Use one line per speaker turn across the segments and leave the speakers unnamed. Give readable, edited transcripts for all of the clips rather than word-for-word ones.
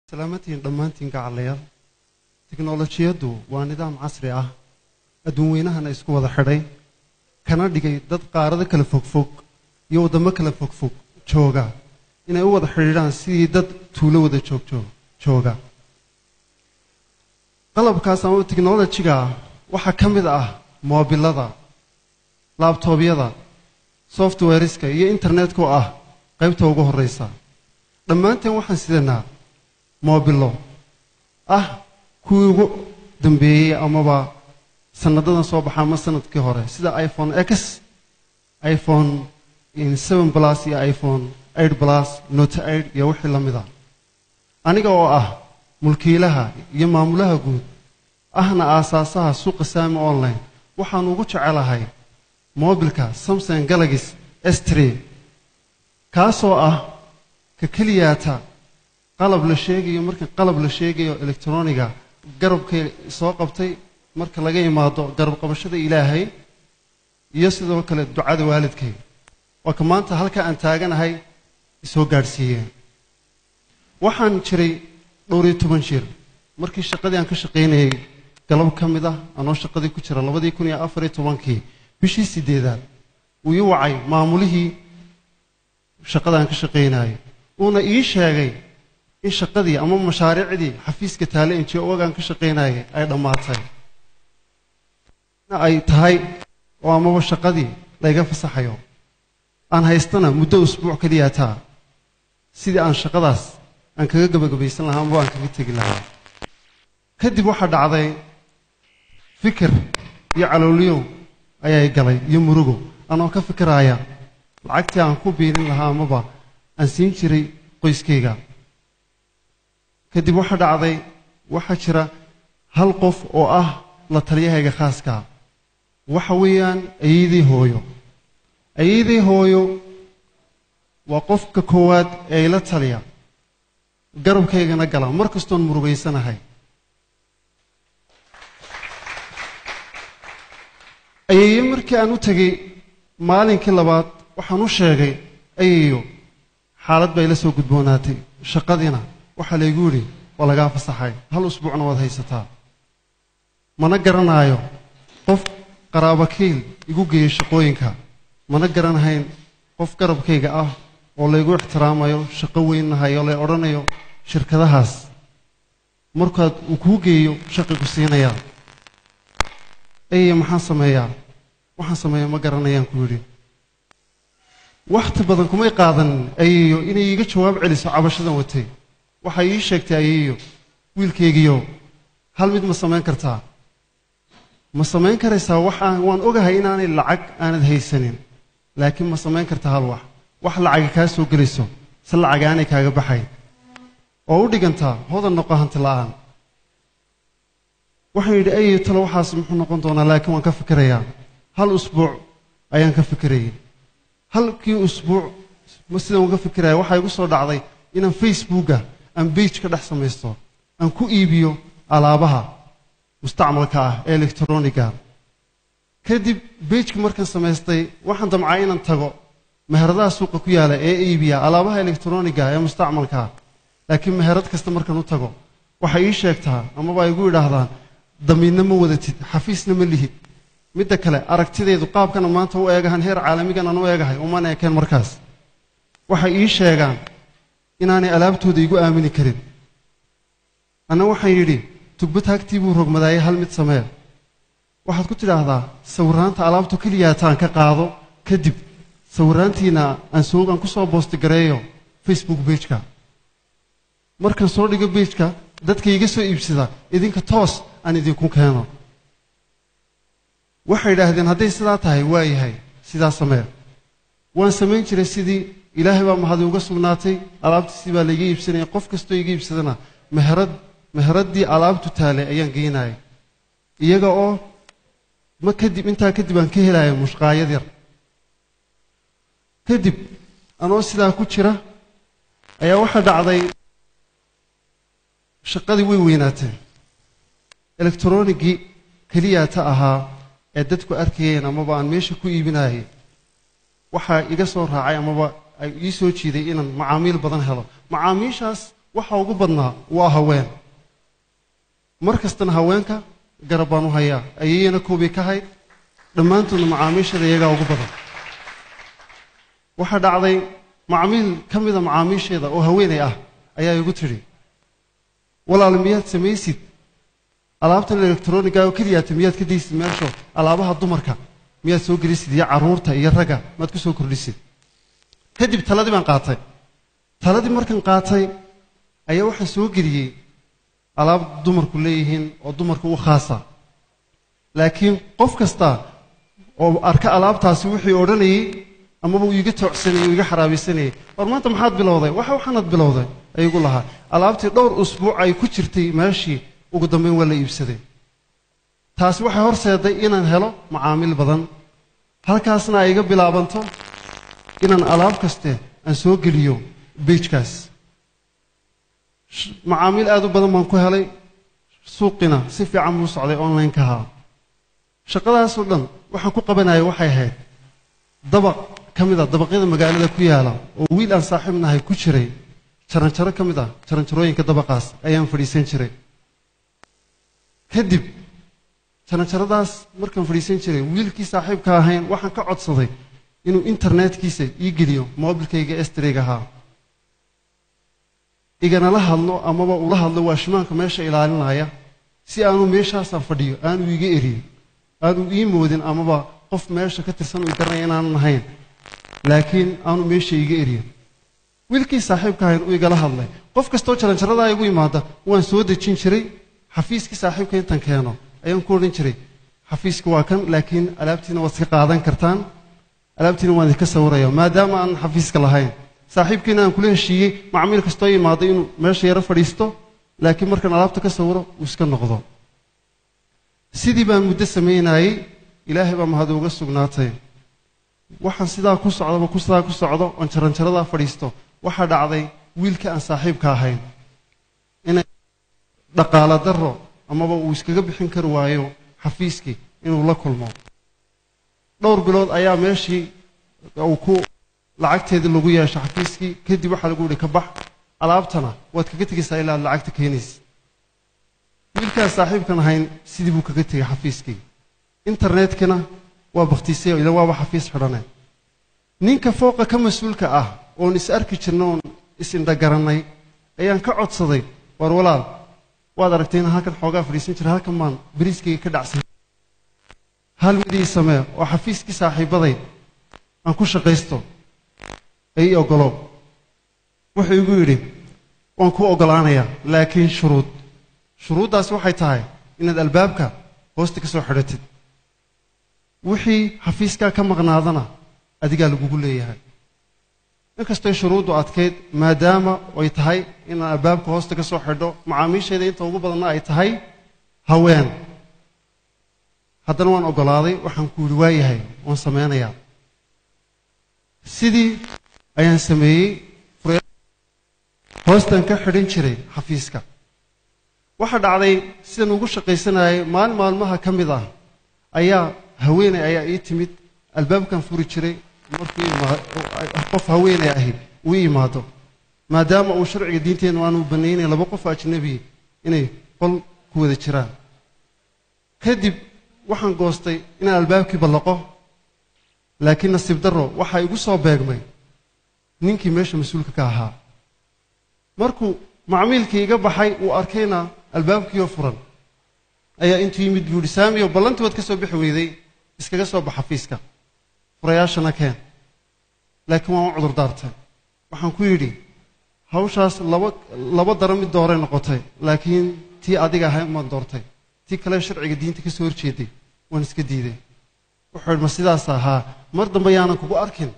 Salaamatiin dhammaantiin gacalayaal. Tiknolojiyaddu waa nidaam casri ah, adduun weynahana isku wada xidhay, kana dhigay dad qaarado kala fogfog iyo waddamo kala fogfog jooga inay u wada xidhiidhaan sidii dad tuulo wada joogjoog jooga. Qalabkaas ama tiknolojiga waxaa ka mid ah moobilada, laabtoobyada, softwareska iyo internetka oo ah qaybta ugu horreysa. Dhammaanteen waxaan sidanaa moobilo ah kuwii ugu dambeeyey amaba sanadadan soo baxa ama sanadkii hore, sida iPhone X, iPhone 7 Plus iyo iPhone 8 Plus, Note 8 iyo wixii la mid ah. Aniga oo ah mulkiilaha iyo maamulaha guud ahna aasaasaha suuqa Saami Online, waxaan ugu jecelahay moobilka Samsung Galaxy S3, kaasoo ah ka keliyaata qalab la sheegayo. Marka qalab la sheegayo electroniga garabkay soo qabtay, marka laga imaado garab qabashada Ilaahay iyo sidoo kale ducada waalidkay, waa ka maanta halka aan taaganahay isoo gaadhsiiyeen. Waxaan jiray dhowr iyo toban jir markii shaqadii aan ka shaqaynayay galab ka mid ah, anoo shaqadii ku jira 2014-kii bishii sideedaad, uu ii wacay maamulihii shaqada aan ka shaqaynayay, uuna ii sheegay in shaqadii ama mashaariicdii xafiiska taale NGO-gaan ka shaqaynayay ay dhammaatay, ay tahay oo amaba shaqadii layga fasaxayo, aan haystana muddo usbuuc keliya taa sidii aan shaqadaas aan kaga gabagabaysan lahaa amaba aan kaga tegi lahaa. Kadib waxaa dhacday fikir iyo calooliyow ayay galay iyo murugo, anoo ka fikiraaya lacagtii aan ku biirin lahaa amaba aan siin jiray qoyskayga. Kadib waxaa dhacday, waxaa jira hal qof oo ah la taliyahayga khaaska, waxa weeyaan ayeydii hooyo. Ayeydii hooyo waa qofka koowaad ee ila taliya, garabkaygana gala mar kastoon murugaysanahay. Ayeeyo markii aan u tegey maalinkii labaad, waxaan u sheegay: "Ayeeyo, xaalad bay la soo gudboonaatay, shaqadiina waxaa laygu yidhi waa lagaa fasaxay, hal usbuucna waad haysataa, mana garanaayo qof qaraabakiil igu geeyey shaqooyinka, mana garanahayn qof garabkayga ah oo laygu ixtiraamayo, shaqo weynnahayo, lay odhanayo shirkadahaas markaad uu kuu geeyo shaqi ku siinayaa. Ayeeyo, maxaan sameeyaa? Waxaan sameeyaa ma garanayaan," ku yidhi. Wakhti badan kumay qaadanin ayeeyo inay iiga jawaab celiso cabashadan watay. Waxay ii sheegtay ayeeyo: "Wiilkaygiyo, hal mid ma samayn kartaa? Ma samayn karaysaa? Waxaan waan ogahay inaanay lacag aanad haysanin, laakiin ma samayn kartaa hal wax, wax lacaga kaa soo gelayso se lacag aanay kaaga baxayn, oo u dhigantaa hodan noqo hanti la'aan?" Waxaan yidhi: "Ayeeyo, talo waxaas muxuu noqon doonaa? Laakiin waan ka fikirayaa." Hal usbuuc ayaan ka fikirayay. Halkii usbuuc ma sidaan uga fikiraya, waxaa igu soo dhacday inaan Facebooka aan page ka dhex samaysto, aan ku iibiyo alaabaha mustacmalka ah ee electroniga. Kadib pageka markaan samaystay, waxaan damcaa inaan tago meheradaha suuqa ku yaala ee iibiya alaabaha electroniga ee mustacmalka ah, laakiin meherad kasta markaan u tago waxay ii sheegtaa amaba ay igu idhaahdaan: "Damiinna ma wadatid, xafiisna ma lihid. Midda kale, aragtidaydu qaabkana maanta u eegahan heer caalamigan aan u eegahay umana ekeen." Markaas waxay ii sheegaan inaanay alaabtooda igu aamini karin. Anna waxaan yidhi: "Tugbad hagtii buu rogmadaayay, hal mid samee. Waxaad ku tidhaahdaa sawiraanta alaabtu keliyaataan ka qaado, kadib sawiraantiina aan soo aan ku soo post gareeyo Facebook pageka. Markaan soo dhigo pageka, dadka iga soo iibsada idinka toos aan idinku keeno." Waxay idhaahdeen: "Hadday sidaa tahay, waa yahay, sidaa samee." Waan samayn jiray sidii. Ilaahay baa mahadi uga sugnaatay, alaabtiisii baa laiga iibsanaya. Qof kastoo iga iibsadana meheraddii alaabtu taalay ayaan geynaya, iyaga oo ma kadib intaa kadib aan ka helaya mushqaayad yar. Kadib anoo sidaa ku jira ayaa waxaa dhacday shaqadii way weynaatee. Electronigii keliyaata ahaa ee dadku arkayeen amaba aan meesha ku iibinayay waxaa iga soo raacay amaba ay ii soo jiiday inaan macaamiil badan helo. Macaamiishaas waxa ugu badnaa waa haween. Mar kastana haweenka garab baan u hayaa, ayayana koobay ka hayd, dhammaantoodna macaamiishada iyagaa ugu badan. Waxaa dhacday macmiil ka mida macaamiisheeda oo haweenay ah ayaa igu tidhi, walaal, miyaad samaysid alaabtan elektroniga oo keliyaata? Miyaad ka daysid meesho alaabaha dumarka miyaad soo gelisid, iyo carruurta iyo ragga maad ku soo kordhisid? Kadib taladii baan qaatay. Taladii markan qaatay ayaa waxaan soo geliyey alaab dumarku leeyihiin oo dumarka u khaasa, laakiin qof kasta oo arka alaabtaasi wuxuu odhanayey amaba uu iga toocsanayey, uu iga xaraabaysanayay, "War maanta maxaad bilowday? Waxa waxaanaad bilowday?" ayagu lahaa. Alaabtii dhowr usbuuc ay ku jirtay meeshii, ugu dambeyn waa la iibsaday. Taasi waxay horseeday inaan helo macaamiil badan, halkaasna ay iga bilaabanto inaan alaab kaste aan soo geliyo page-kaas. Macaamiil aad u badan baan ku helay, suuqina si fiican buu socday online-kaha. Shaqadaasoo dhan waxaan ku qabanayay waxay ahayd dabaq ka mid a dabaqyada magaalada ku yaala oo wiil aan saaxiib nahay ku jiray. Jaranjaro ka mid ah jaranjarooyinka dabaqaas ayaan fadhiisan jiray. Kadib jaranjaradaas markaan fadhiisan jiray, wiilkii saaxiibka ahayn waxaan ka codsaday inuu internetkiisa ii geliyo mobilkayga estrega ahaa, iganala hadlo amaba ula hadlo waashmaanka meesha ilaalinaya, si aanu meeshaasaan fadhiyo aanu iga erin, aanu ii moodin amaba qof meesha ka tirsan uu garanaya inaanan ahayn, laakiin aanu meesha iga eriyin. Wiilkii saaxiibka ahayn uu igala hadlay. Qof kastoo jaranjaradaa igu imaada waan soo dejin jiray. Xafiiskii saaxiibka intaan keeno ayaan ku odhan jiray, "Xafiiska waa kan, laakiin alaabtiina waad iska qaadan kartaan, alaabtiina waan idinka sawiraya," maadaama aan xafiiska lahayn. Saaxiibkiina aan kula heshiiyey macmiil kastoo yimaado inuu meesha yaro fadhiisto, laakiin markaan alaabta ka sawiro uu iska noqdo. Sidii baan muddo samaynayey. Ilaahay baa mahad uga sugnaatay. Waxaan sidaa ku socdaba, ku sidaa ku socdo oon jaranjaradaa fadhiisto, waxaa dhacday wiilka aan saaxiibka ahayn inay dhaqaalo darro amaba uu iskaga bixin kari waayo xafiiskii inuu la kulmo. Dhowr bilood ayaa meeshii uu ku lacagteedii lagu yeesho xafiiskii. Kadib waxaa lagu yihi, "Ka bax, alaabtana waad kaga tegaysaa ilaa aad lacagta keenaysa." Wiilkaan saaxiibkan ahayn sidii buu kaga tegay xafiiskii, internetkina waa baktiisay, ila waaba xafiis xidhane. Ninka fooqa ka mas-uulka ah oon is arki jirna oon is-indhagarannay ayaan ka codsaday, "War walaal, waad aragtay inaan halkan xoogaa fadhiisan jira, halkan baan beriiskayga ka dhacsan, hal mid ii samee oo xafiiskii saaxiibaday aan ku shaqaysto ee ii oggolow." Wuxuu igu yidhi, "Waan kuu oggolaanayaa, laakiin shuruud. Shuruuddaasi waxay tahay inaad albaabka hoosta ka soo xidhatid, wixii xafiiskaa ka maqnaadana adigaa lagugu leeyahay." Inkastay shuruuddu adkayd, maadaama ay tahay inaan albaabka hoosta ka soo xidho, macaamiishayda inta ugu badanna ay tahay haween, haddana waan oggolaaday. Waxaan ku yidhi, "Waayahay, waan sameynayaa." Sidii ayaan sameeyey, hoostan ka xidhan jiray xafiiska. Waxaa dhacday sidan ugu shaqaysanayay, maalin maalmaha ka mid ah ayaa haweeney ayaa ii timid. Albaabkan furi jiray markuu qof haweeney ahi uu yimaado, maadaama uu sharciga diinteennu aanu banaynayn laba qof ajnabi inay qol ku wada jiraan. Kadib waxaan goostay inaan albaabkii ballaqo, laakiin nasiib darro waxaa igu soo beegmay ninkii meesha mas-uulka ka ahaa. Markuu macmiilkii iga baxay, uu arkayna albaabkiioo furan, ayaa intuu yimid buu yihi, "Saamiyo, ballantii waad ka soo bixi weyday, iskaga soo bax xafiiska, furayaashana keen." Laakiin waan u cudur daartay. Waxaan ku yidhi, "Hawshaas laba laba daro mid dooray noqotay, laakiin tii adiga ahayd maan doortay, tii kale sharciga diinta ka soo horjeeday waan iska diiday." Wuxuu yidhi, "Ma sidaas ahaa? Mar dambe yaanan kugu arkin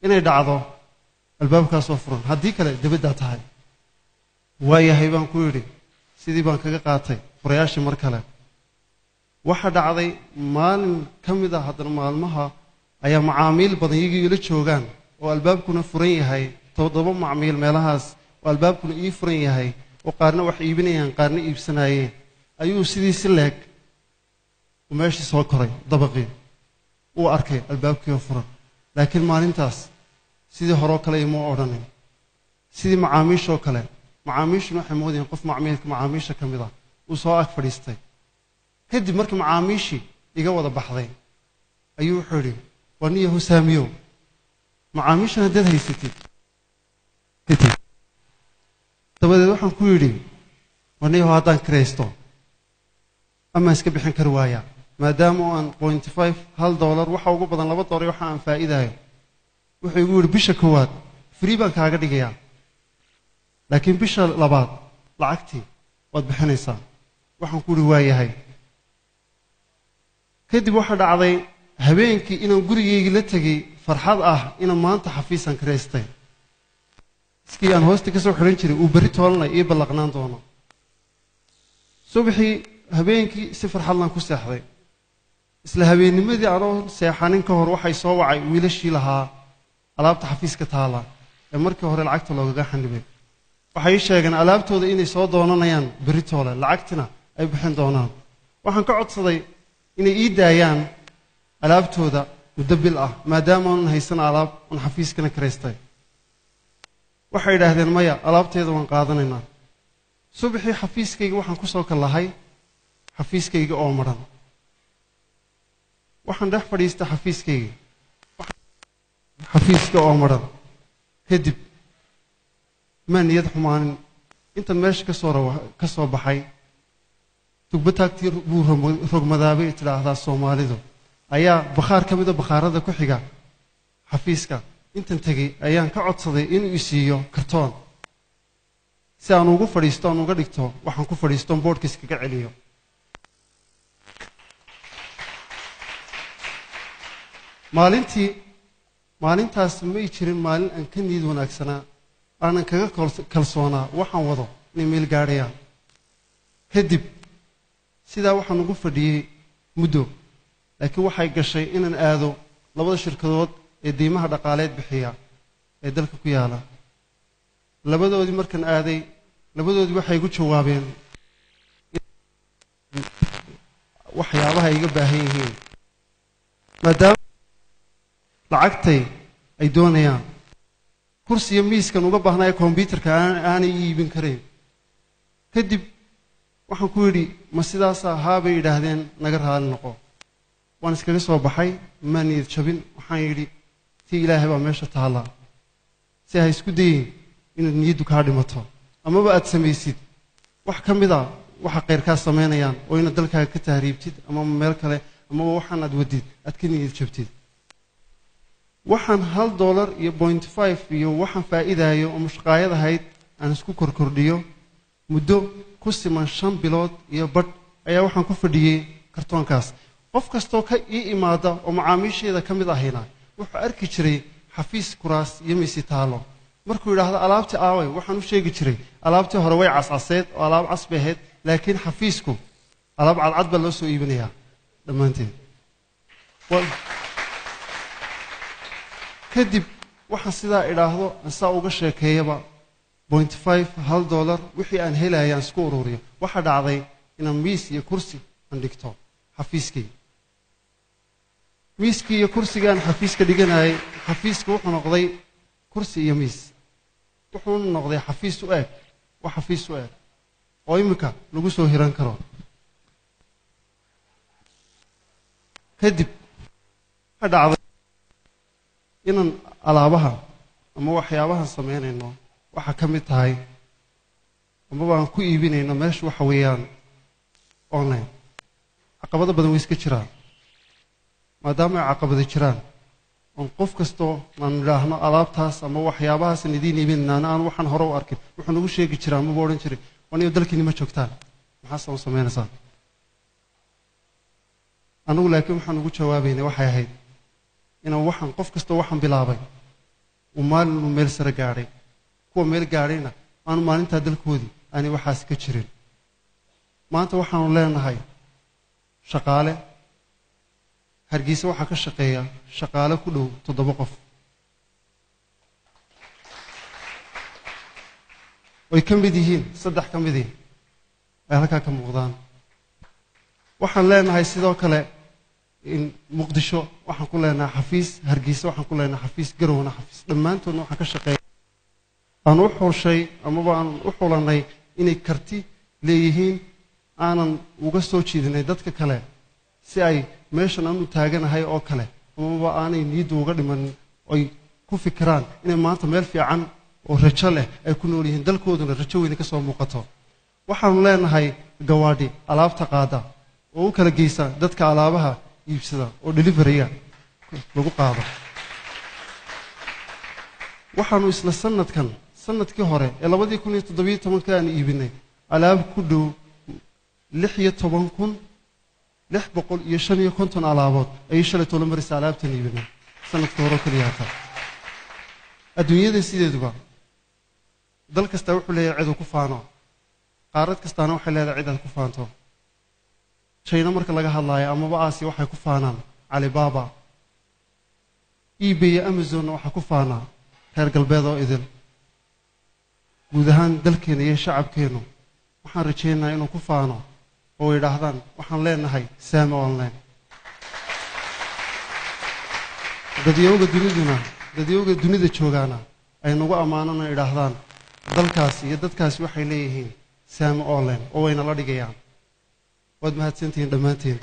inay dhacdo albaabkaasoo furan, haddii kale dibaddaa tahay." "Waayahay," baan ku yidhi. Sidii baan kaga qaatay furayaashii. Mar kale waxaa dhacday maalin ka mid ah haddana maalmaha ayaa macaamiil badan iyagii ila joogaan oo albaabkuna furan yahay, 7 macmiil meelahaas oo albaabkuna ii furan yahay, oo qaarna wax iibinayaan, qaarna iibsanaayeen. Ayuu sidii si leeg uu meeshii soo koray dabaqii, uu arkay albaabkii oo furan. Laakiin maalintaas sidii horoo kale ima odhanin, sidii macaamiishoo kale. Macaamiishuna waxay moodayeen qof macmiilka macaamiisha ka mid ah. Uu soo ag fadhiistay. Kadib markii macaamiishii iga wada baxday ayuu wuxuu yidhi, "Waa niya Husaamiyow, macaamiishan haddaad haysatid." Dabadeed waxaan ku yidhi, "Waa niyahow, haddaan kiraysto amaan iska bixin kari waayaa, maadaama oo aan 0.5, $1, waxa ugu badan $2, waxa aan faa'iidayo." Wuxuu igu yidhi, "Bisha koowaad free baan kaaga dhigayaa, laakiin bisha labaad lacagtii waad bixinaysaa." Waxaan ku yidhi, "Waa yahay." Kadib waxaa dhacday habeenkii inaan gurigaygii la tegey farxad ah inaan maanta xafiisan kiraystay, iskii aan hoosta ka soo xidhan jiray uu berri toolana ii ballaqnaan doono. Subaxii, habeenkii si farxadlaan ku seexday. Isla habeennimadii anoo seexanin ka hor waxay soo wacay wiilashii lahaa alaabta xafiiska taala ee markii hore lacagta loogaga xanibay. Waxay ii sheegeen alaabtooda inay soo doonanayaan berri toole, lacagtina ay bixin doonaan. Waxaan ka codsaday inay ii daayaan alaabtooda muddo bil ah, maadaama aanan haysan alaab oon xafiiskana kiraystay. Waxay idhaahdeen, "Maya, alaabteeda waan qaadanaynaa." Subaxii xafiiskayga waxaan ku soo kallahay xafiiskayga oo madhan. Waxaan dhex fadhiistay xafiiskayga, xafiiska oo madhan. Kadib maa niyad xumaanin. Intan meesha kasoo rawa ka soo baxay, tugba taagtii buu rogmadaabay tidhaahdaa Soomaalidu, ayaa bakhaar ka mida bakhaarada ku xiga xafiiska intan tegey ayaan ka codsaday inuu isiiyo kartoon si aan ugu fadhiisto, aan uga dhigto waxaan ku fadhiisto, boodhka iskaga celiyo. Maalintii maalintaas may jirin maalin aan ka niyad wanaagsanaa, aanan kaga kalsoonaa waxaan wado inay meel gaadhayaan. Kadib sidaa waxaan ugu fadhiyey muddo, laakiin waxay gashay inaan aado labada shirkadood ee deymaha dhaqaaleed bixiya ee dalka ku yaala. Labadoodii markaan aaday, labadoodii waxay igu jawaabeen waxyaabaha ay iga baahan yihiin, maadaama lacagtay ay doonayaan, kursiga miiskan uga baahnaya kombyutarka aanay iibin karayn. Kadib waxaan ku yidhi, "Ma sidaas ahaa?" Bay yidhaahdeen, "Naga raali noqo." Waan iskaga soo baxay, maa niyad jabin. Waxaan yidhi, "Tii Ilaahay baa meesha taalla, si ha isku dayin inaad niyaddu kaa dhimato amaba aad samaysid wax ka mid a waxa khayrkaa samaynayaan, oo inaad dalkaaga ka tahriibtid amaba meel kale amaba waxaan aad wadid aad ka niyad jabtid." Waxaan $1 iyo 0.5 iyo waxaan faa'iidayo oo mushqaayad ahayd aan isku korkordhiyo, muddo ku siman 5 bilood iyo badh ayaa waxaan ku fadhiyey kartoonkaas. Qof kastoo ka ii imaada oo macaamiisheeda ka mid ahayna wuxuu arki jiray xafiis kuraas iyo miisi taalo. Markuu yidhaahdo, "Alaabtii aaway?" waxaan u sheegi jiray, alaabtii hore way cascaseed oo alaab cas bay ahayd, laakiin xafiisku alaab cadcad baa loo soo iibinayaa dhammaanteed. Kadib waxaan sidaa idhaahdo, aan saa uga sheekeeyaba, 0.5, $1 wixii aan helaya aan isku ururiyo, waxaa dhacday inaan miis iyo kursi aan dhigto xafiiskii. Miiskii iyo kursigii aan xafiiska dhiganayay, xafiiska wuxuu noqday kursi iyo miis, wuxuuna noqday xafiis u eg, wax xafiis u eg oo iminka lagu soo hiran karo. Kadib waxaa dhacday inaan alaabaha ama waxyaabahan samaynayno waxaa ka mid tahay amaba aan ku iibinayno meesha waxa weeyaan online. Caqabado badan way iska jiraan. Maadaama ay caqabado jiraan oon qof kastoo aan idhaahno alaabtaas ama waxyaabahaasaan idiin iibinaynaana aan waxaan hore u arkin, wuxuu nagu sheegi jiraa amaba odhan jiray, "Waniyo dalkiini ma joogtaan, maxaase u samaynaysaa?" Anigu laakiin waxaan ugu jawaabaynay waxay ahayd inaan waxaan qof kastoo waxaan bilaabay uu maalin uu meel sare gaadhay, kuwa meel gaadhayna aanu maalintaa dalkoodii aanay waxaas ka jirin. Maanta waxaanu leenahay shaqaale. Hargeysa waxaa ka shaqeeya shaqaale ku dhow 7 qof, oy ka mid yihiin saddex ka midii ay halkaa ka muuqdaan. Waxaan leenahay sidoo kale in Muqdisho waxaan ku leenahay xafiis, Hargeysa waxaan ku leenahay xafiis, Garowna xafiis. Dhammaantoodna waxaan ka shaqeeya aan u xushay amaba aan u xulanay inay karti leeyihiin, aanan uga soo jiidinay dadka kale si ay meeshan aanu taaganahay oo kale amaba aanay niyaddu uga dhimanin, oy ku fikiraan inay maanta meel fiican oo rajo leh ay ku nool yihiin, dalkooduna rajo weyne ka soo muuqato. Waxaanu leenahay gawaadhi alaabta qaada oo u kala geysa dadka alaabaha iibsada oo deliveryga lagu qaado. Waxaanu isla sanadkan, sanadkii hore ee 2017-ka, aan iibinay alaab ku dhow 16,655 alaabood ayay shalay toban maraysa alaabtan iibinay sanadkii hore oo keliya. Hata adduunyada sideeduba dal kasta wuxuu leeyahay cid uu ku faano, qaarad kastaana waxay leedahay cid aad ku faanto. China marka laga hadlaayo amaba Aasiya, waxay ku faanaan Alibaba, eBay iyo Amazonna waxaa ku faanaa reer galbeed oo idil. Guud ahaan dalkeena iyo shacabkeennu waxaan rajaynayaa inuu ku faano oo yidhaahdaan waxaan leenahay Saami Online. Dadyowga duniduna, dadyowga dunida joogaana ay nagu ammaanana idhaahdaan dalkaasi iyo dadkaasi waxay leeyihiin Saami Online, oo wayna la dhigayaan. Waad mahadsantihiin dhammaantiin.